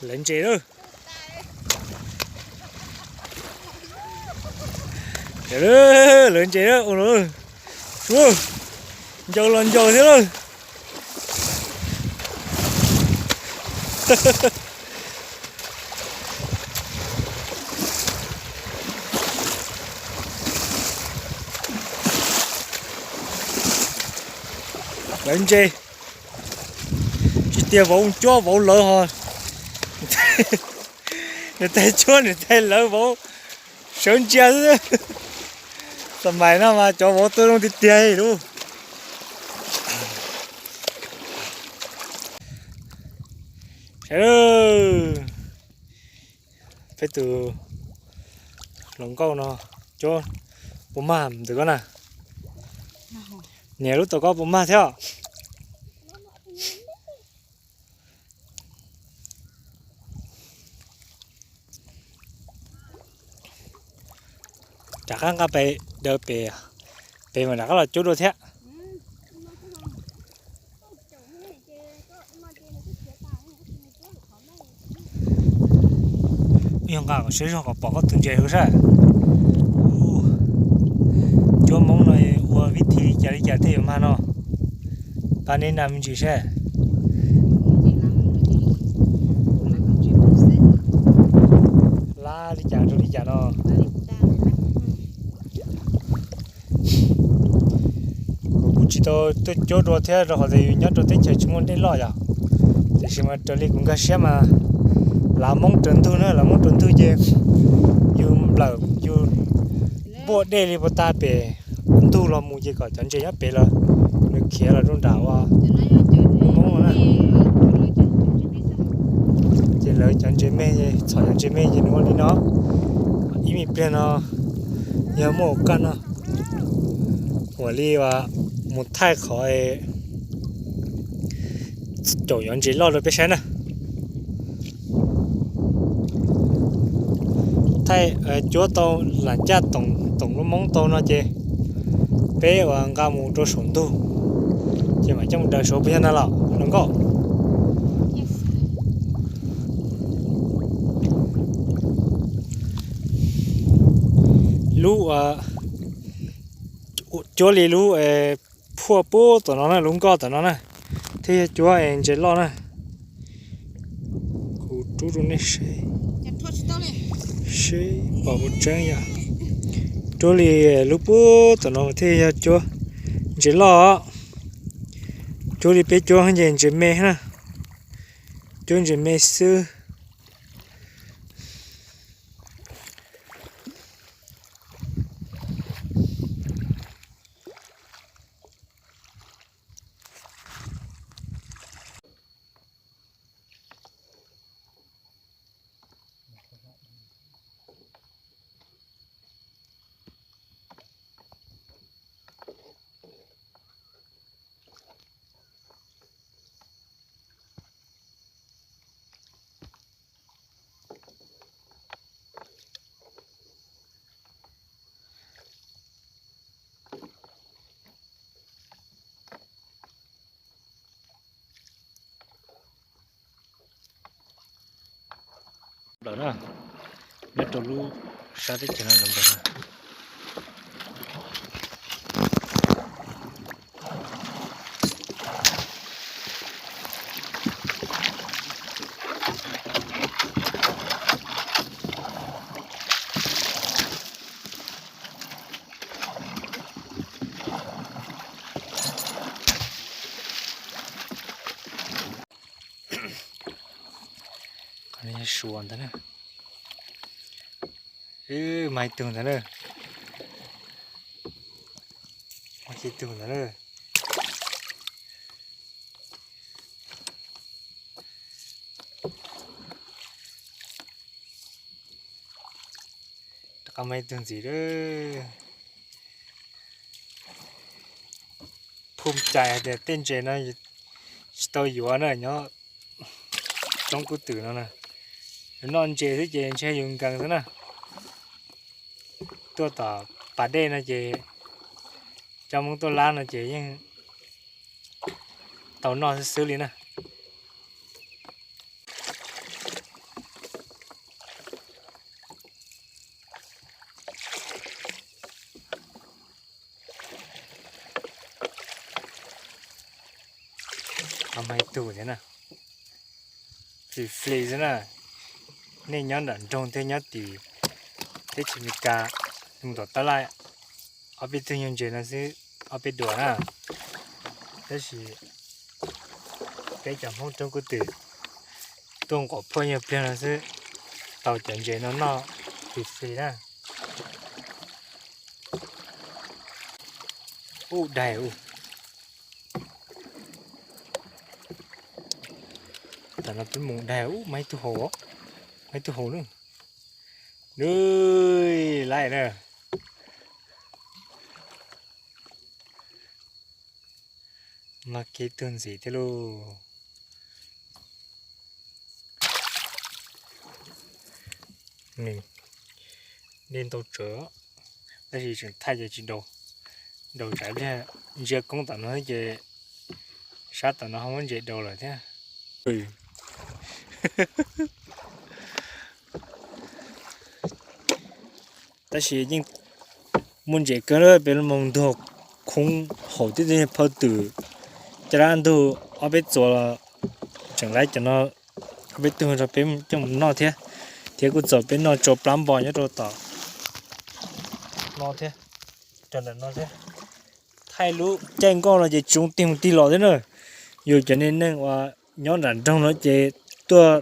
Lawv ntses lawm. Lawv ntses lawm. Ncaus los ncaus thiab lawm. Lawv ntses. Tsis tias vauv cuab vauv lawv ho. Nws tais cuab nws tais lawv vauv sawv ntsia xwb. Xam mais no mas cov vauv tuaj zoo tiag tiag lub. Saib, peb tus hluas nkauj no cuab puas mag ntawm koj na? Niam lub tau koj puas mag thiab? Rov qab nqa pem daws pem, pem mas rov qab los cuab dua thiab. Yog nqa kom siab zog kom pom koj tus ntses hauv sab. Cuab Hmoob no ua vib thi li cas li cas thiaj yuav mag no. Pab neb naj me ntsis sab. Lab li cas rau li cas no. Kuv kuj tsis tau tuaj cuab dua thiab rau qhov tias yus nyob rau teb chaws tsis muaj dej loj yom. Tiam sis mas raws li kuv nkag siab mas lav Hmoob raws ntug na, lav Hmoob raws ntug ces yus nplawm yus npuaj dej li puas tas pem ntug los mus ces kom cov ntses nyob pem los nws khiav los rau nram ua Hmoob no na. Ces lawv cov ntses me, txhom cov ntses me ces nws ua li no. Ib me pliag no yog muaj ua kaj no, ua li mus thaij qhov caum cov ntses loj rau peb saib na. Thaij cuab tau lam caj toom lub Hmoob tau no ces peb ua nqa mus rau saum ntug, ces mam coj mus daws saud puas yog na los hluas nkauj? Lub cuab li lub phuaj puag tom no na, lub nkoj tom no na, thiaj yog cuab ntses loj na. Kuv rub rau nej saib, seb pom puas tseeb yom. Cuab li lub puag tom no thiaj yog cuab ntses loj. Cuab li peb cuab ces ntses me na, cuab ntses me xwb. Lawm na, nyob rau lub sab teb chaws no lawm na. Qhov no yog suav ntag na. Mag ib tug ntag na. Mag ib tug ntag na. Rov qab mag ib tug ntxiv lawm. Phum cai hais tias tej ntses no tsis tau yuav na, nyob roob kub twm no na. Yus noj ntses xwb ces ntshe yus nkees xwb na. Tuaj tom pas dej no ces coj Hmoob tuaj lab no ces yeej tau noj xwb xwb li na. Mas ib tug thiab na, flis flis xwb na. Nej nyob nram nroog thiab nyob tim teb chaws Amelikas, mus tom tab laj, ob peb tug nyuag ntses no xwb, ob peb duas na. Tab sis peb cov Hmoob roob Kub Twm tuaj nqos phoj nyuag pliag no xwb, tau cov ntses no noj flis flis na. Ub, daig ub. Tam no peb mus daig ub, mas ib tug haus, mas ib tug haus na. Lawm na. Mas kev tuag ntxiv thiab lauj. Dej ntau tsawv, tab sis tseem thaij ces tsis daus, daus tsam ib pliag ntsia koob tom no ces sab tom no ho muab ntses daus lawm thiab. Tab sis yeej muaj ntses kawg, peb lub moo ntuag khoob haum tib tug phaj twm, caj dab ntug ob peb txuas los tseem laiv cov no ob peb tug rau peb coj mus noj thiab, thiab kuj txaus peb noj tsau plab npo nyob rau tom no thiab, rau ntawm no thiab. Thaij lub caij nkoj no ces tsis zoo tig mus tig los thiab na. Yus cov niag neeg uas nyob nram nroog no ces tuaj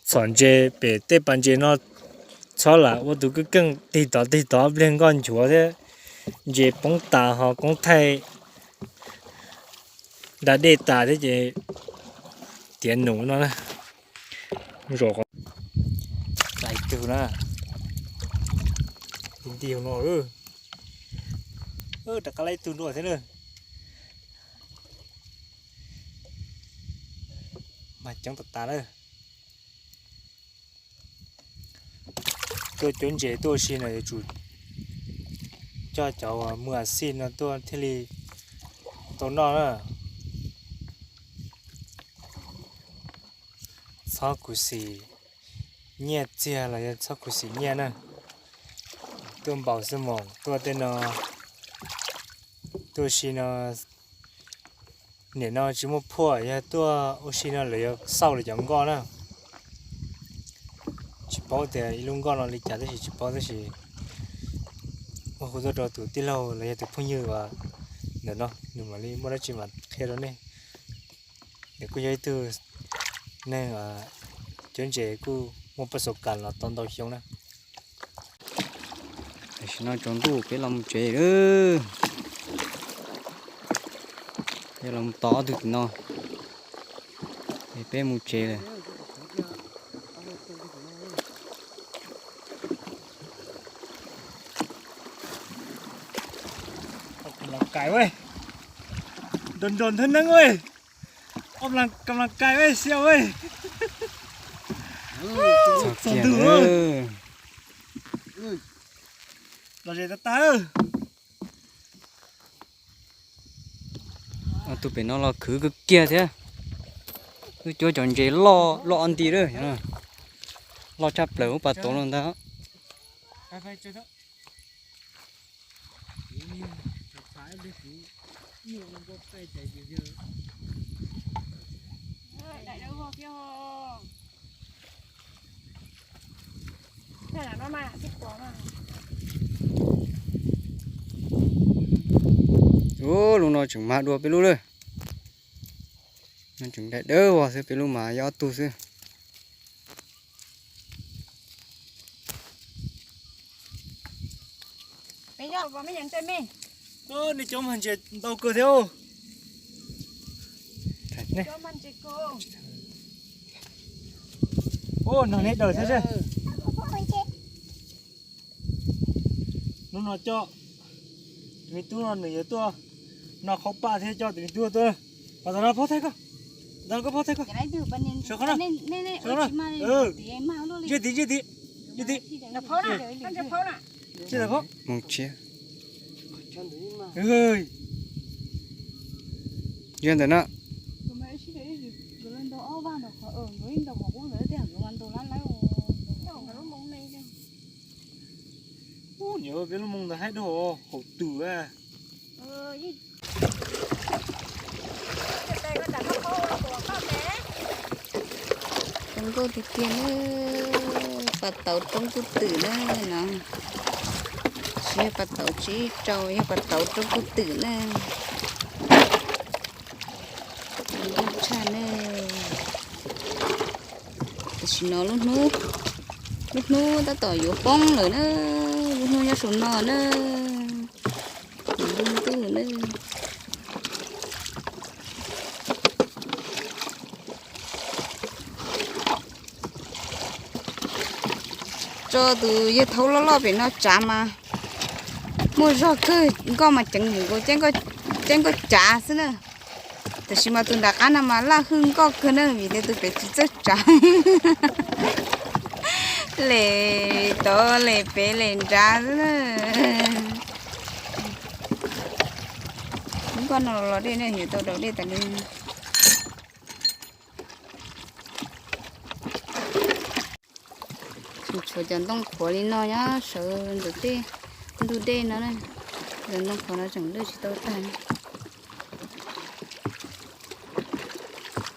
txhom ntses pem tej pas ntses no txhob lam ua tus keej keej tig tod tig tod pliag nkoj nchuav thiab, ntses poob tas ho koob thaij da dej tas thiab ces tiav num no na. Zaum laiv tug na, nti no, rov qab laiv tug dua thiab na. Mas coob tas tas na. Tuaj cuab ntses tuaj ua si no yuav tsum coj cov uas muaj a xij no tuaj thiaj li tau noj na. Txhob khuv xim nyiaj txiag los yog txhob khuv xim nyiaj na. Tuaj npaum xwb mas tuaj tej no, tuaj ua si no, nim no tsis muaj phuaj, yog tuaj ua si no lawv yuav xauj lawv cov nkoj na. Tsis paub tias ib lub nkoj no li cas tab sis tsis paub tab sis muab hu tuaj rau tus tij laug los yog tus phooj ywg uas ntawm no nws mam li muaj dab tsi mam qhia rau nej. Nws kuj yog ib tug neeg cuab ntses kuj muaj paj xov kas los tau ntau xyoo na. Tam sim no tsaus ntuj peb los mus tsev lawm. Peb los mus tos ob tug tim no es peb mus tsev lawm. Nrog nrog nthwb neeb, ob leeg kam las kais sia. Txog ntug, los ze tag tag. Ob tug pem no los khwv kawg kiag thiab. Wb cuab cov ntses loj loj ob nti lawm, loj tshaj plaws ub pas tuav no ntag. Ub, lub no tseem mag dua peb lub lawm. No tseem daim dawb vog xwb, peb lub mas yog ob tug xwb. Nej cov mag ntses ntau kawg thiab. Ub, no neb daws thiab seb. Hnub no coj tus me tub no nws yuav tuaj noj qhaub paj thiab coj tus me tub tuaj. Pas tom no phob thaij koj, tom no koj phob thaij koj. Sawv qhov no, sawv qhov no. Ntsej tid, ntsej tid, ntsej tid. Mus tsia. Yog ntawm no. Ub, nyob peb lub moo ntawd haib dua haum twm. Zoo nkauj tiag tiag na, pas tauv roob kub twm na no. Tsis yog pas tauv tsib rau, yog pas tauv roob kub twm na. Zoo nkauj tshaj na. Tam sim no lub hnub, lub hnub tab tom yuav poob lawm na, lub hnub nyob saum no na. Ntuj na. Tso tus yawg thaub loj loj pem no tsav mas muaj zog kawg, nkoj mas ceev mus nkaus, caij nkoj cav xwb na. Tam sim mas tus nram qab no mas laj hwj nkoj kawg na, vim tias tus pem tsis txawj tsav. Les tod les pem les nrad xwb na. Nkoj no los dej ne, yuav tau daus dej tas li. Tshuav cov ntoo qhuav li no nyob sawv ntawm tej ntug dej no na. Cov ntoo qhuav no tseem lwj tsis tau tag.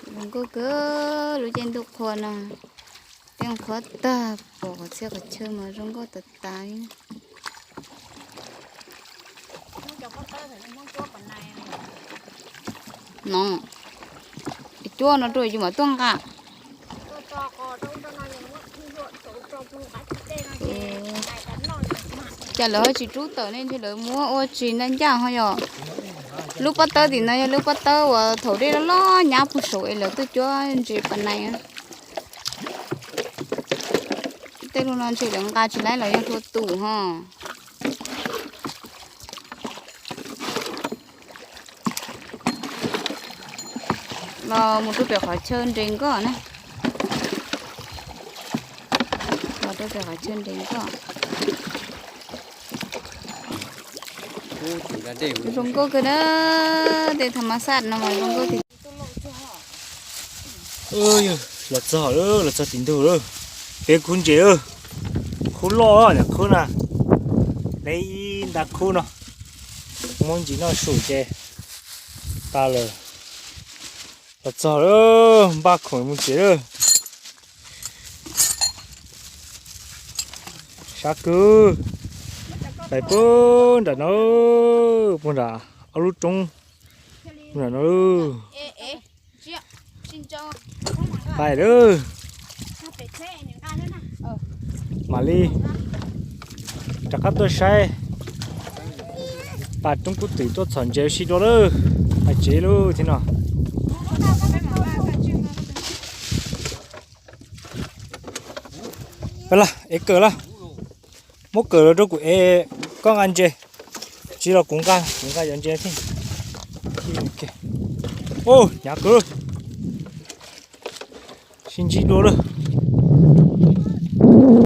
Zoo nkauj kawg lub caij ntuj qhua no. Tej qhuav tag, pom qhov txhia qhov chaw mas zoo nkauj tas tas li. No, cuab no rau yus mam tuaj nqa. Cas lawv ho tsis rub tawm ne, ntshe lawv muab ua tsis na ncaj ho yom. Lub pob tawb tim no yog lub pob tawb uas thaum dej loj loj nyab puag saud es lawv tuaj cuab ntses pas nais. Tej lub no ntshe lawv nqa tsis laib los yog hlua tus ho. Los mus rau pem qhov chaw nres nkoj na. Los rau pem qhov chaw nres nkoj. Zoo nkauj kawg na, tej tha ma xaj no mas zoo nkauj tiag. Los txog lawm, los txog tim ntug lawm. Peb khub ntses, khub loj, niam khub na, neb ib nta khub no, muab ntsis noj su ces tas lawm. Los txog lawm, npaj khoom mus tsev lawm. Sab kub, pais puag nram no, puag nram ob lub roob nram no. Pais lawm. Mam li rov qab tuaj saib pas roob kub twm tuaj txhom ntses ua si dua lawm. Pais tsev lawm thiab no. Ev kawm lawm, muab kawm los rau kuv ev, koj nqa ntses. Tsis los kuv nqa, kuv nqa cov ntses thiab. Hnyav kawg, sib ntsib dua lawm.